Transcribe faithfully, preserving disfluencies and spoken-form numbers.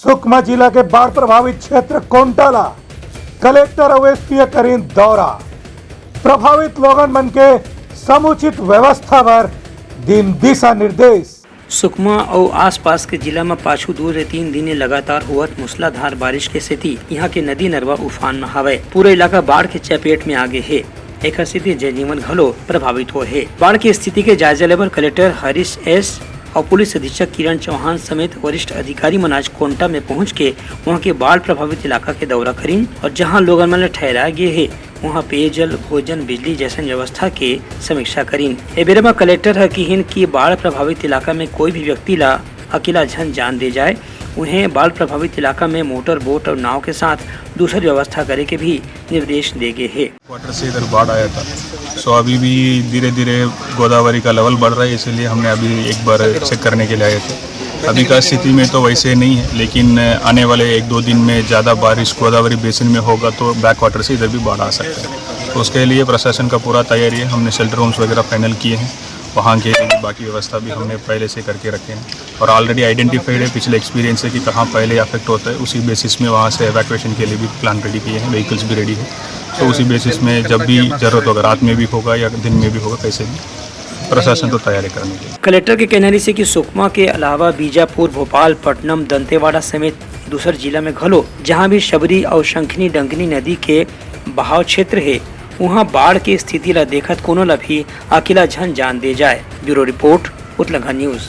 सुकमा जिला के बाढ़ प्रभावित क्षेत्र कोंटा ला कलेक्टर अउ एसपी ह करिन दौरा। प्रभावित लोगन मन के समुचित व्यवस्था बर दिन दिशा निर्देश। सुकमा अउ आसपास के जिला म पाछू दू ले तीन दिन ले लगातार होवत मूसलाधार बारिश के सेती इहां के नदी नरवा उफान म हावय। पूरा इलाका बाढ़ के चपेट में आ गे हे। एखर सेती जनजीवन घलो प्रभावित होए हे। बाढ़ के स्थिति के जायजा लेबर कलेक्टर हरीश एस अउ पुलिस अधीक्षक किरण चौहान समेत वरिष्ठ अधिकारी मन आज कोंटा में पहुंच के वहां के बाढ़ प्रभावित इलाका के दौरा करिन अउ जहां लोगन मन ल ठहराए गे हे, वहां पेयजल, भोजन, बिजली जैसन व्यवस्था के समीक्षा करिन। ए बेरा म कलेक्टर ह किहिन कि बाढ़ प्रभावित इलाका में कोई भी व्यक्ति ला अकेला झन जान दे जाए। उहें, बाढ़ प्रभावित इलाका में मोटर बोट अउ नाव के साथ दूसर व्यवस्था करे के भी निर्देश दे गे हे। क्वार्टर से इधर बाढ़ आया था, सो अभी भी धीरे धीरे गोदावरी का लेवल बढ़ रहा है, इसीलिए हमने अभी एक बार चेक करने के लिए आए थे। अभी का स्थिति में तो वैसे नहीं है, लेकिन आने वाले एक दो दिन में ज़्यादा बारिश गोदावरी बेसिन में होगा तो बैक वाटर से इधर भी बाढ़ आ सकता है। तो उसके लिए प्रशासन का पूरा तैयारी है। हमने शेल्टर होम्स वगैरह फाइनल किए हैं, वहाँ के लिए भी बाकी व्यवस्था भी हमने पहले से करके रखे हैं और ऑलरेडी आइडेंटिफाइड है, पिछले एक्सपीरियंस से कि कहाँ पहले अफेक्ट होता है, उसी बेसिस में वहाँ से इवैक्यूएशन के लिए भी प्लान रेडी किए हैं, व्हीकल्स भी रेडी है। तो उसी बेसिस में जब भी ज़रूरत होगा, रात में भी होगा या दिन में भी होगा, कैसे भी प्रशासन तो तैयारी करने के लिए। कलेक्टर के कहना रहिसे कि सुकमा के अलावा बीजापुर, भोपाल, पटनम, दंतेवाड़ा समेत दूसर जिला में घलो जहां भी शबरी अउ शंखिनी डंकिनी नदी के बहाव क्षेत्र हे, उहां बाढ़ के स्थिति ला देखत कोनो ला भी अकेला झन जान दे जाए। Bureau report, Utlangha news.